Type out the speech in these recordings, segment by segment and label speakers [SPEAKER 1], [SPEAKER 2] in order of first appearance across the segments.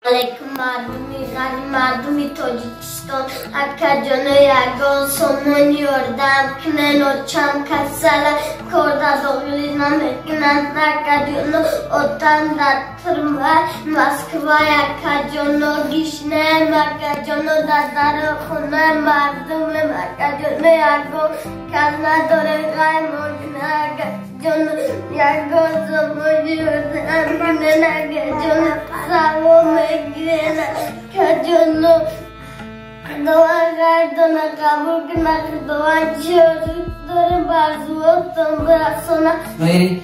[SPEAKER 1] Алейкум, мардуми ғариб, мардуми Тоҷикистон, акаҷоно, ягон сомон ёрдам кунен, очам касала, корда дохилӣ намекунанд, акаҷоно, отам дар турма Москва, акаҷоно, гишнаем, акаҷоно, дар дари хона мардумем, акаҷоно, ягон кас надорем, ғаймон кунад, акаҷоно, ягон сомон ёрдам кунен, акаҷоно, салом мегирен, акаҷоно, Худованд ғайрдона қабул кунад, Худованд чӣ орзу дорем ба орзуотон бирасонад.
[SPEAKER 2] Ноири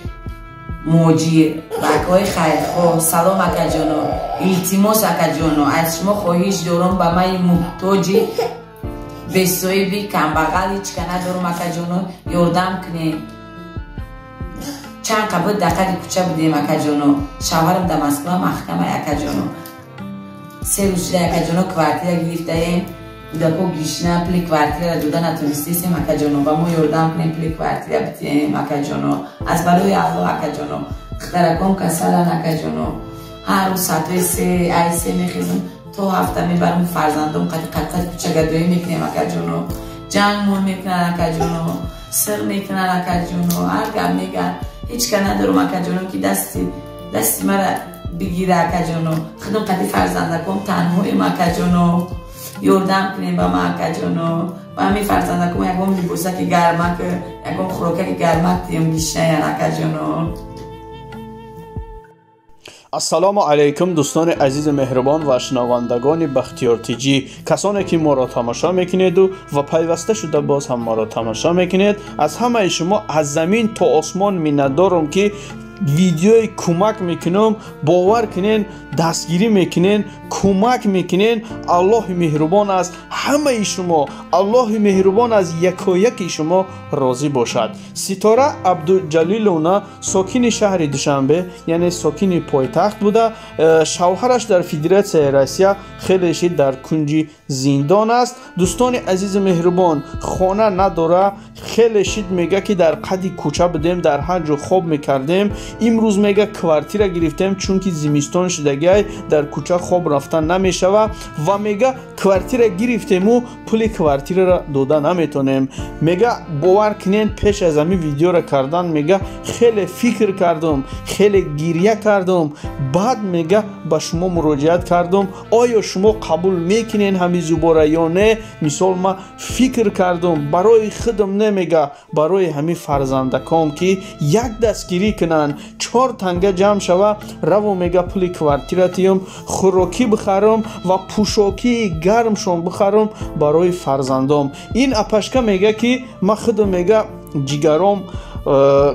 [SPEAKER 2] муҳоҷир, бакҳои хайрхоҳ, салом, акаҷоно, илтимос, акаҷоно, аз шумо хоҳиш дорам, ба ман муҳтоҷи бесоҳиби камбағал, ҳичка надорам, акаҷоно, ёрдам кунед. Чанд қабл дар қади кӯча будем, акаҷоно, шавҳарам дар Москва маҳкамай, акаҷоно, 3 рӯз шуда, акаҷоно, квартира гирифтаем, кӯдако гишна, пули квартираро дода натонистесем, акаҷоно, ба мо ёрдам кунем, пули квартира битиҳем, акаҷоно, аз барои Аллоҳ, акаҷоно, духтараком касалан, акаҷоно, ҳар рӯз соатҳои 3, ай 3 мехезам, то ҳафта мебарам фарзандом, қади қадқад кӯча гадоӣ мекунем, акаҷоно, ҷангмон мекунанд, акаҷоно, сир мекунанд, акаҷоно, ҳар гап мегӯянд, ҳеҷ ка надорам, акаҷоно, ки дасти мара бигира, акаҷоно, худам қади фарзандаком танҳоем, акаҷоно, ёрдам кунем ба ман, акаҷоно, ба ҳамин фарзандаком ягон либосаки гармак, ягон хӯрокаки гармак диём, гишнаян, акаҷоно.
[SPEAKER 3] Ассалому алайкум, дӯстони азизи меҳрубон ва шунавандагони Бахтиёр Тҷ, касоне ки моро тамошо мекунеду ва пайваста шуда боз ҳам моро тамошо мекунед. Аз ҳамаи шумо аз замин то осмон миннатдорам, ки видеои кӯмак мекунам, бовар кунен, дастгирӣ мекунен, кӯмак мекунен. Аллоҳи меҳрубон аз ҳамаи шумо, Аллоҳи меҳрубон аз якояки шумо розӣ бошад. Ситора Абдуҷалиловна сокини шаҳри Душанбе, яъне сокини пойтахт буда, шавҳараш дар Федератсияи Россия хеле шид дар кунҷи зиндон аст. Дӯстони азизи меҳрубон, хона надора, хеле шид, мега, ки дар қади кӯча будем, дар ҳар ҷо хоб мекардем. Имрӯз, мега, квартира гирифтем, чунки зимистон шудагиай, дар кӯча хоб рафтан намешава. Ва мега, квартира гирифтему пули квартираро дода наметонем. Мега, бовар кунен, пеш аз ҳамин видеоро кардан, мега, хеле фикр кардам, хеле гирья кардам, баъд, мега, ба шумо муроҷиат кардам, оё шумо қабул мекунен ҳамин зубора ё не. Мисол, ман фикр кардам, барои худам не, мега, барои ҳамин фарзандаком, ки як дастгирӣ кунанд, чор танга ҷамъ шава, раво, мега, пули квартира тиём, хӯрокӣ бихарам ва пӯшокии гармшон бихарам барои фарзандом. Ин апашка мега, ки ман худам, мега, ҷигаром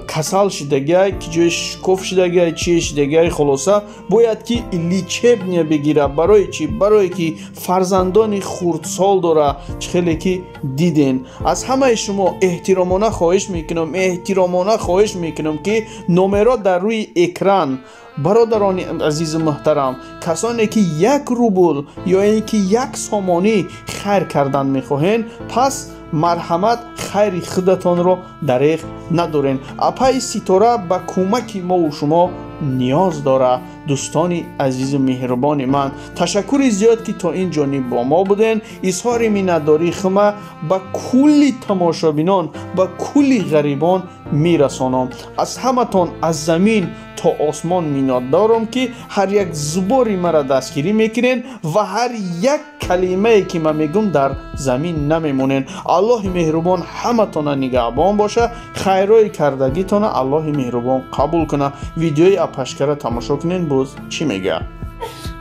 [SPEAKER 3] касал шидагиай, ки ҷои шикоф шидагиай, чие шидагиай, хулоса, бояд ки лечебния бигира. Барои чӣ? Барое ки фарзандони хурдсол дора, чӣ хеле ки диден. Аз ҳамаи шумо эҳтиромона хоҳиш мекунам, эҳтиромона хоҳиш мекунам, ки номеро дар рӯи экран, бародарони азизу муҳтарам, касоне ки 1 рубл ё ин ки 1 сомонӣ хайр кардан мехоҳен, пас марҳамат, хайри худатонро дареғ надорен. Апаи Ситора ба кӯмаки мову шумо ниёз дорад. Дӯстони азизу меҳрубони ман, ташаккури зиёд, ки то ин ҷониб бо мо буден. Изҳори миннатдории хума ба кулли тамошобинон, ба кулли ғарибон мерасонам. Аз ҳаматон аз замин то осмон миннатдорам, ки ҳар як зубори мара дастгирӣ мекунен ва ҳар як калимае ки ман мегӯм, дар замин намемонен. Аллоҳи меҳрубон ҳаматона нигаҳбон боша, хайрои кардагитона Аллоҳи меҳрубон қабул куна. Видеои апашкара тамошо кунен, боз чӣ мегӯяд.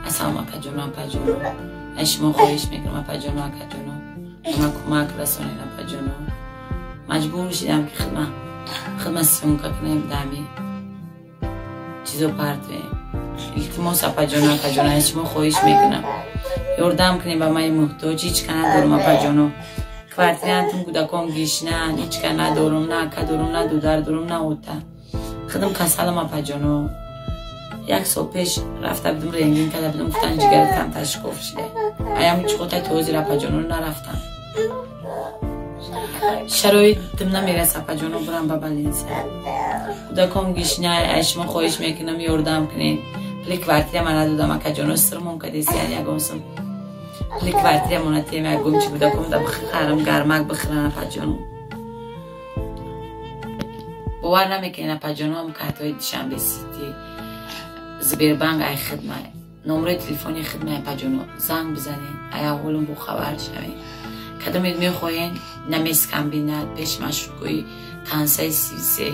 [SPEAKER 2] Ассалому, акаҷону, апаҷону, аз шумо хоҳиш мекунам, апаҷону, акаҷону, ба ман кӯмак расонед, апаҷону. Маҷбур шидам, ки хидма съёмка кунем, дами чизо партоем. Илтимос, апаҷону, акаҷону, аз шумо хоҳиш мекунам, ёрдам кунем ба мани муҳтоҷ. Ҳеҷ ка надорам, апаҷону, квартирантум, кӯдаком гишнан, ҳеҷ ка надорам, на ака дорам, на дудар дорам, на ота. Худам касалам, апаҷону. Як сол пеш рафта будам, рентген карда будам, гуфтан, ҷигарат камтар шикоф шида. Аям чиқотай тозир, апаҷону, нарафтам. Шароитам намераса, апаҷону, бурам ба больница. Кӯдаком гишна, аз шумо хоҳиш мекунам, ёрдам кунед. Пули квартира ман надодам, акаҷоно, сирмон кадесиян ягон сум. Пули квартира монатием, ягон чи кӯдаком да бихарам, гармак бихӯран, апаҷоно. Бовар намекунед, апаҷоно, ам картҳои Душанбе Сити, Сбербанк ай хидмай. Номерои телефони хидмай, апаҷоно, занг бизанед, ай аҳволум бохабар шавед. Кадомед мехоҳен, намескамбинат пеши машрукои кансаи 33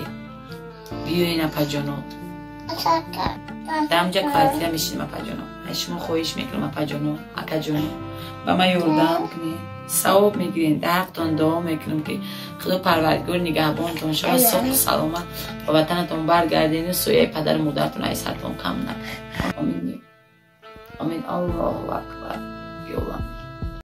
[SPEAKER 2] биёен, апаҷоно. Дар ҳамҷа квартира мешинем, апаҷоно. Аз шумо хоҳиш мекунам, апаҷоно, акаҷоно, ба ман ёрдам кунед, савоб мегирем, дар ҳақтон дуо мекунам, ки Худо Парвардигор нигаҳбонтон шавад, соҳу саломат ба ватанатон баргардену сояи падару модаратон аз сартон кам накунад. Омин, омин. Аллоҳу акбар. Ёлам.